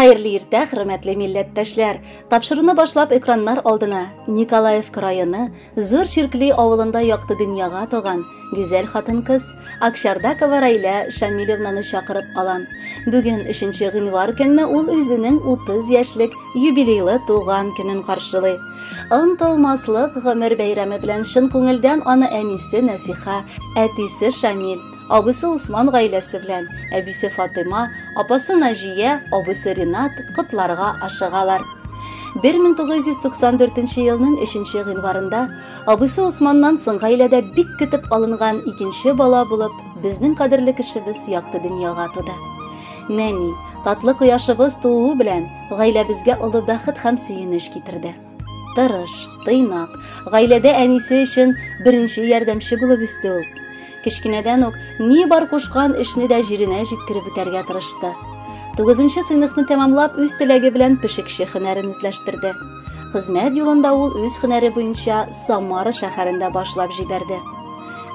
Хәерле иртә, хөрмәтле милләттәшләр! Тапшыруны башлап экраннар алдына Николаевка районы Зур Чиркли авылында якты дөньяга туган гүзәл хатын-кыз Акчардакова Райлә Шамилевнаны чакырып алам. Бүген 3 гыйнвар көнне ул үзенең 30 яшьлек юбилейлы туган көнен каршылый. Онытылмаслык гомер бәйрәме белән чын күңелдән аны әнисе Нәсиха, әтисе Шамил, абыйсы Усман гаиләсе белән, әбисе Фатыйма, апасы Наҗия, абыйсы Ринат котларга ашыгалар. 1994 елның 3 гыйнварында абыйсы Усманнан соң гаиләдә бик көтеп алынган икенче бала булып, безнең кадерле кешебез якты дөньяга туды. Нәни, татлы кояшыбыз тууы белән гаиләбезгә олы бәхет һәм сөенеч китерде. Тырыш, тыйнак, гаиләдә әнисе өчен беренче ярдәмче булып үсте ул. Кечкенәдән үк ни бар кушкан эшне дә җиренә җиткереп үтәргә тырышты. 9 сыйныфны тәмамлап, үз теләге белән пешекче һөнәрен үзләштерде. Хезмәт юлында ул үз һөнәре буенча Самара шәһәрендә башлап җибәрде.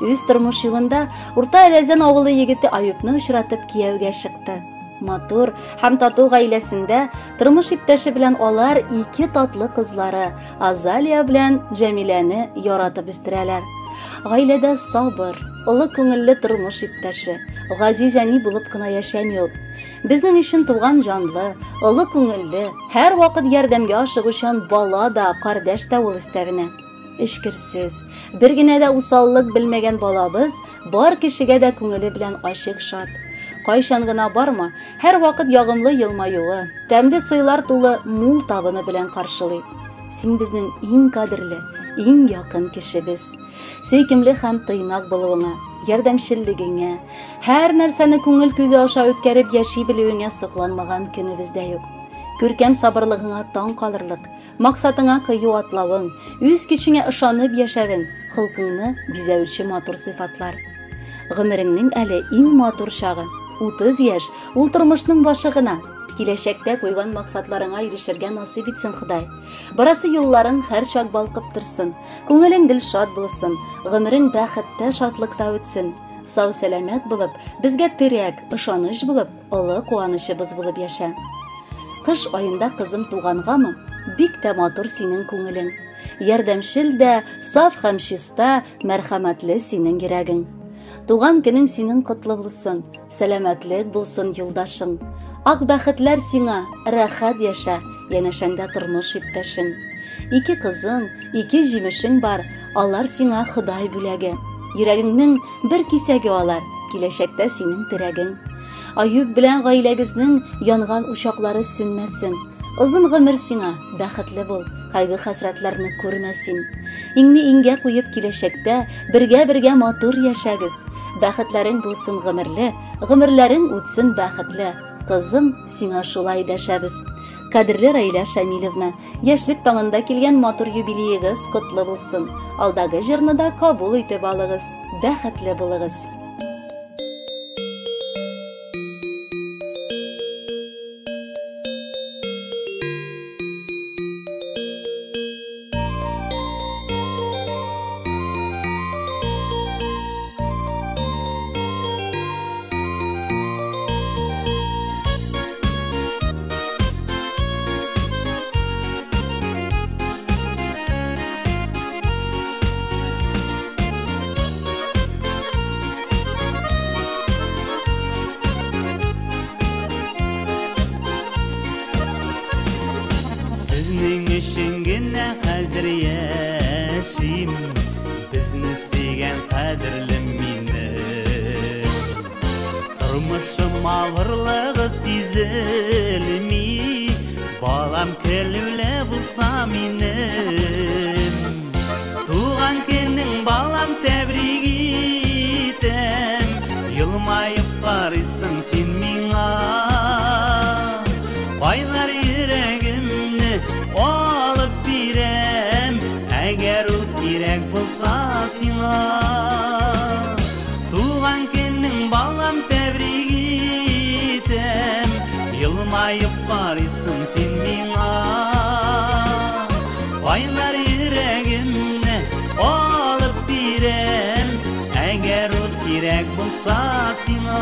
Үз тормыш юлында Урта Әләзән авылы егете Аюпны очратып кияүгә чыкты. Матур һәм тату гаиләсендә тормыш иптәше белән алар ике татлы кызлары Азалия белән Җәмиләне яратып үстерәләр. Гаиләдә сабыр, олы күңелле тормыш иптәше, газиз әни булып кына яшәми ул. Безнең өчен туган җанлы, олы күңелле, һәрвакыт ярдәмгә ашыгучан бала да, кардәш тә ул өстәвенә. Эчкерсез, бер генә дә усаллык белмәгән балабыз бар кешегә дә күңеле белән ачык шат. Кайчан гына барма, һәрвакыт ягымлы елмаюы, тәмле сыйлар тулы мул табыны белән каршылый. Син безнең иң кадерле, иң якын кешебез. Сөйкемле һәм тыйнак булуыңа, ярдәмчеллегеңә, һәр нәрсәне күңел күзе аша үткәреп яши белүеңә сокланмаган көнебез дә юк. Күркәм сабырлыгыңа таң калырлык, максатыңа кыю атлавың, үз көчеңә ышанып яшәвең, холкыңны бизәүче матур сыйфатлар. Гомереңнең әле иң матур чагы. 30 яшь, ул тормышның башы гына. Киләчәктә куйган максатларыңа ирешергә насыйп итсен Ходай. Барасы юлларың һәрчак балкып торсын, күңелең гел шат булсын, гомерең бәхеттә, шатлыкта үтсен. Сау сәламәт булып, безгә терәк, ышаныч булып, олы куанычыбыз булып яшә. Кыш аенда кызым тугангамы, бик тә матур синең күңелең. Ярдәмчел дә, саф һәм чиста, мәрхәмәтле синең йөрәгең. Туган көнең синең котлы булсын, сәламәтлек булсын юлдашың. Ак бәхетләр сиңа, рәхәт яшә, янәшәңдә тормыш иптәшең. Ике кызың, ике җимешең бар, алар сиңа Ходай бүләге. Йөрәгеңнең бер кисәге алар, киләчәктә синең терәгең. Аюп белән гаиләгезнең янган учаклары сүнмәсен. Озын гомер сиңа, бәхетле бул, кайгы хәсрәтләрне күрмә син. Иңне иңгә куеп киләчәктә бергә-бергә матур яшәгез. Бәхетләрең булсын гомерле, гомерләрең үтсен бәхетле. Кызым, сиңа шулай дәшәбез. Кадерле Раилә Шамилевна, яшьлек таңында килгән матур юбилеегыз котлы булсын. Алдагы җырны да кабул итеп алыгыз. Бәхетле булыгыз. Сезнең өчен генә хәзер яшим, безне сөйгән кадерлем минем. Тормышым авырлыгы сизелми, балам көлүле булса минем. Туган көнең балам тәбрик итәм, елмаеп карыйсың син миңа. Кайнар йөрәгемне алып бирәм, әгәр ул кирәк булса сиңа. Туган көнең балам тәбрик итәм, елмаеп карыйсың син миңа. Кайнар йөрәгемне алып бирәм, әгәр ул кирәк булса сиңа.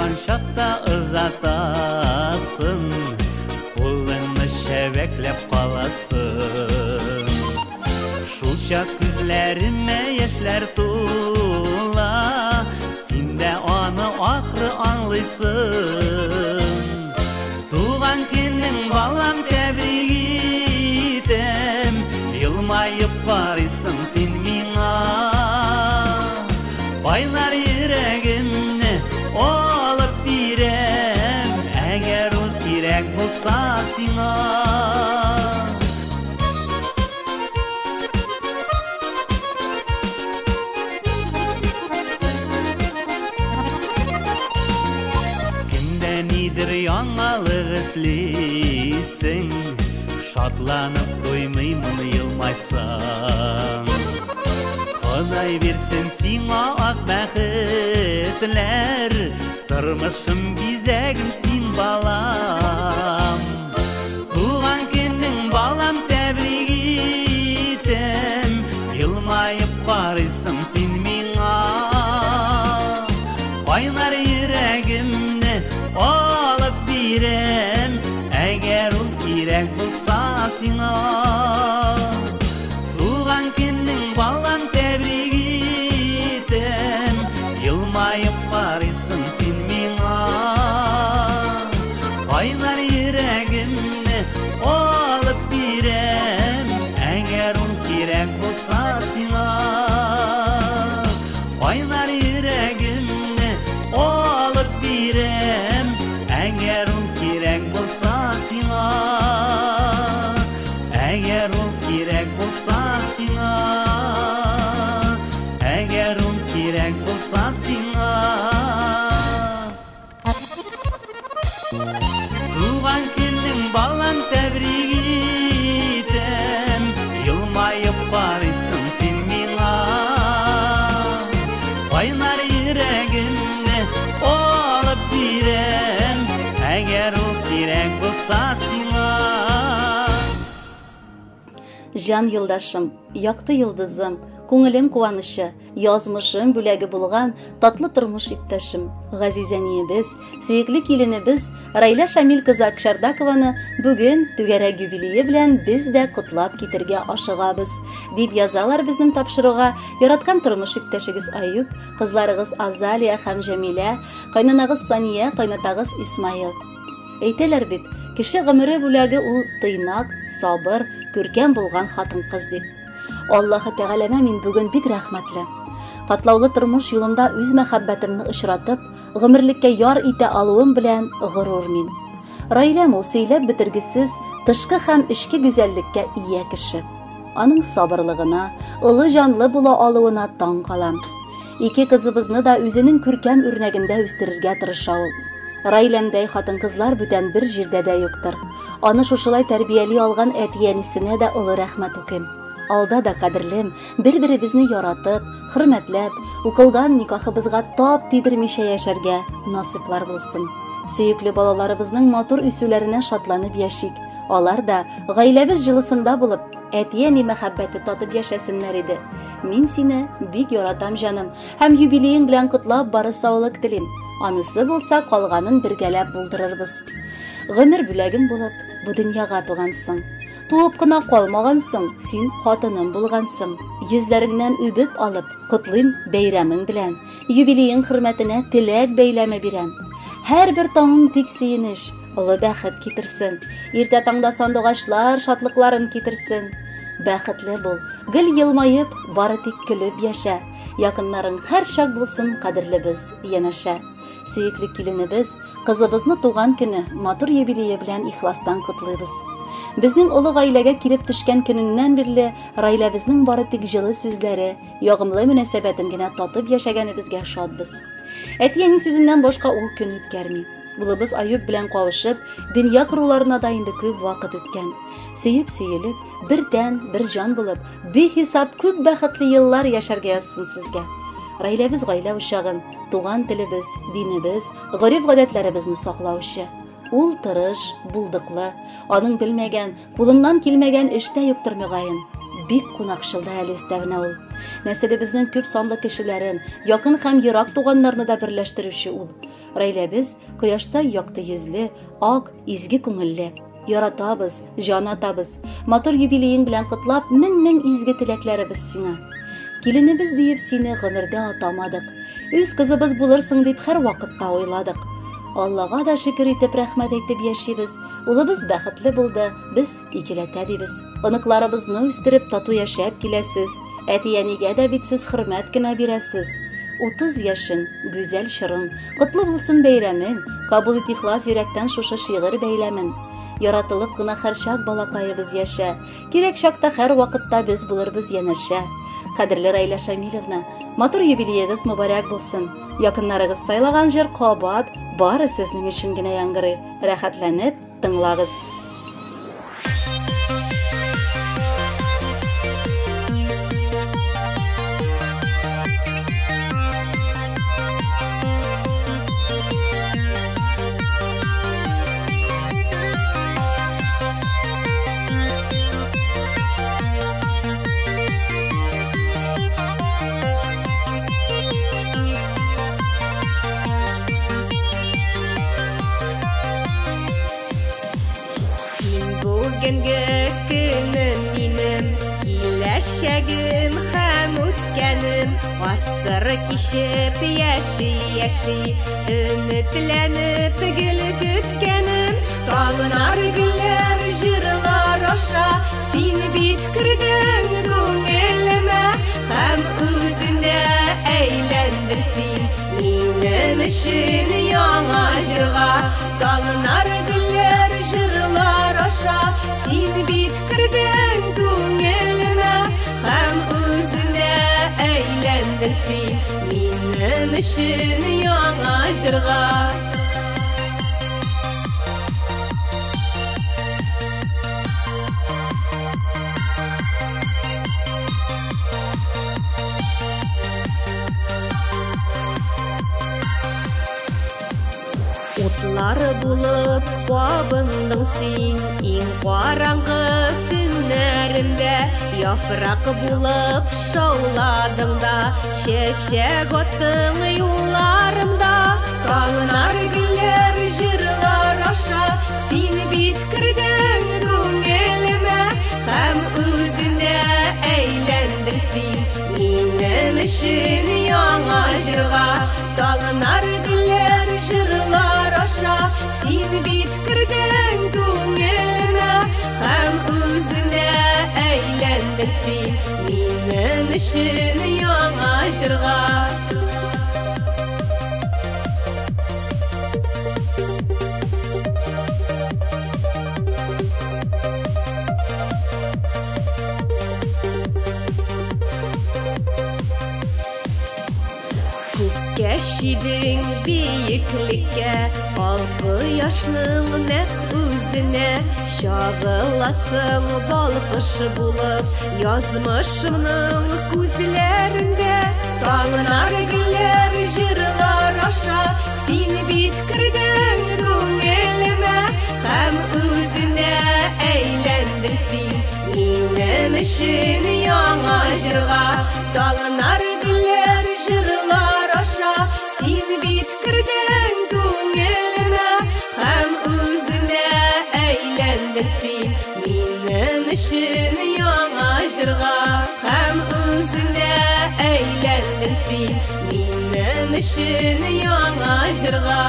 Барган чакта озатасың, кулыңны чәбәкләп каласың. Шул чак күзләремә яшьләр тула, син дә аны ахры аңлыйсың. Туган көнең, балам, тәбрик итәм, елмаеп карыйсың син миңа. Кайнар йөрәгемне алып бирәм, әгәр ул кирәк булса сиңа. Кемдә нидер яңалык эшлисең, шатланып туймыймын елмайсаң. Ходай бирсен сиңа ак бәхетләр, тормышым бизәгем син, балам. Туган көнең, балам, тәбрик итәм, елмаеп карыйсың син миңа. Кайнар йөрәгемне алып бирәм, әгәр ул кирәк булса сиңа. Туган көнең, балам, тәбрик итәм, елмаеп карыйсың син миңа. Кайнар йөрәгемне алып бирәм, әгәр ул кирәк булса сиңа. Кайнар йөрәгемне алып бирәм, әгәр ул кирәк булса сиңа. Әгәр ул кирәк булса сиңа. Әгәр ул кирәк булса сиңа. Туган көнең, балам, тәбрик итәм, елмаеп карыйсың син миңа. Кайнар йөрәгемне алып бирәм, әгәр ул кирәк булса сиңа. Җан юлдашым, якты йолдызым, күңелем куанычы, язмышым бүләге булган татлы тормыш иптәшем, газиз әниебез, сөекле киленебез Райлә Шамил кызы Акшардакованы бүген түгәрәк юбилее белән без дә котлап китергә ашыгабыз, дип язалар безнең тапшыруга яраткан тормыш иптәшегез Аюб, кызларыгыз Азалия һәм Җәмилә, кайнанагыз Сания, кайнатагыз Исмаил. Әйтәләр бит, кеше гомере бүләге ул тыйнак, сабыр, күркәм булган хатын-кыз дип. Аллаһы Тәгаләмә мин бүген бик рәхмәтле. Катлаулы тормыш юлымда үз мәхәббәтемне очратып, гомерлеккә яр итә алуым белән горур мин. Раиләм ул сөйләп бетергесез тышкы һәм эчке гүзәллеккә ия кеше. Аның сабырлыгына, олы җанлы була алуына таң калам. Ике кызыбызны да үзенең күркәм үрнәгендә үстерергә тырыша ул. Раиләмдәй хатын-кызлар бүтән бер җирдә дә юктыр. Аны шушылай тәрбияли алган әти-әнисенә дә олы рәхмәт укыйм. Алда да кадерлем, бер-беребезне яратып, хөрмәтләп, укылган никахыбызга тап тидермичә яшәргә насыйплар булсын. Сөекле балаларыбызның матур үсүләренә шатланып яшик. Алар да гаиләбез җылысында булып, әти-әни мәхәббәте татып яшәсеннәр иде. Мин сине бик яратам, җаным, һәм юбилеең белән котлап бары саулык телим. Анысы булса, калганын бергәләп булдырырбыз. Гомер бүләгем булып, бу дөньяга тугансың. Туып кына калмагансың, син хатыным булгансың. Йөзләреңнән үбеп алып, котлыйм бәйрәмең белән. Юбилеең хөрмәтенә теләк бәйләме бирәм. Һәрбер таңың тик сөенеч, олы бәхет китерсен. Иртә таңда сандугачлар шатлыкларын китерсен. Бәхетле бул, гел елмаеп, бары тик көлеп яшә. Якыннарың һәрчак булсын кадерлебез янәшә. Сөекле киленебез, кызыбызны туган көне, матур юбилее белән ихластан котлыйбыз. Безнең олы гаиләгә килеп төшкән көненнән бирле Раиләбезнең бары тик җылы сүзләре, ягымлы мөнәсәбәтен генә татып яшәгәнебезгә шатбыз. Әти-әни сүзеннән башка ул көн үткәрми. Улыбыз Аюб белән кавышып, дөнья коруларына да инде күп вакыт үткән. Сөеп-сөелеп, бер тән, бер җан булып, бихисап күп бәхетле еллар яшәргә язсын сезгә. Раиләбез гаилә учагын, туган телебез, динебез, гореф-гадәтләребезне саклаучы. Ул тырыш, булдыклы, аның белмәгән, кулыннан килмәгән эш тә юктыр мөгаен. Бик кунакчыл да әле өстәвенә ул. Нәселебезнең күп санлы кешеләрен, якын һәм ерак туганнарны да берләштерүче ул. Раиләбез кояштай якты йөзле, ак, изге күңелле. Яратабыз, җан атабыз. Матур юбилеең белән котлап, мең-мең изге теләкләребез сиңа. Киленебез диеп сине гомердә атамадык. Үз кызыбыз булырсың дип һәрвакытта уйладык. Аллага да шөкер итеп рәхмәт әйтеп яшибез. Улыбыз бәхетле булды, без икеләтә дибез. Оныкларыбызны үстереп тату яшәп киләсез. Әти-әнигә дә бит сез хөрмәт кенә бирәсез. 30 яшең, гүзәл чорың, котлы булсын бәйрәмең, кабул ит ихлас йөрәктән шушы шигырь бәйләмен. Яратылып кына һәрчак балакаебыз яшә, кирәк чакта һәрвакытта без булырбыз янәшә. Кадерле Раилә Шамилевна, матур юбилеегыз мөбарәк булсын. Якыннарыгыз сайлаган җыр кабат бары сезнең өчен генә яңгырый. Рәхәтләнеп тыңлагыз. Син бүгенге көнем минем, киләчәгем һәм үткәнем. Гасыр кичеп яши-яши, өметләнеп гел көткәнем. Таңнар, гөлләр, җырлар аша, син бит кердең күңелемә һәм үзеңә әйләндең син. Минем өчен яңа җырга. Таңнар, гөлләр, җырлар аша, син бит кердең күңелемә һәм үзеңә әйләндең син. Минем өчен яңа җырга. Утлар булып кабындың син, иң караңгы төннәремдә. Яфрак булып шауладың да, чәчәк аттың юлларымда. Таңнар, гөлләр, җырлар аша, син бит кердең күңелемә һәм үзеңә әйләндең син. Минем өчен яңа җырга. Таңнар, гөлләр, җырлар аша, син бит кердең күңелемә һәм үзеңә әйләндең син. Минем өчен яңа җырга. Күккә чөйдең биеклеккә, ал кояшның нәкъ үзенә. Чагыласың балкыш булып, язмышымның күзләрендә. Таңнар, гөлләр, җырлар аша, син бит кердең күңелемә һәм үзеңә әйләндең син. Минем өчен яңа җырга. Таңнар, гөлләр, җырлар аша, син бит кердең күңелемә һәм үзеңә әйләндең син. Минем өчен яңа җырга. Һәм үзеңә әйләндең син. Минем өчен яңа җырга.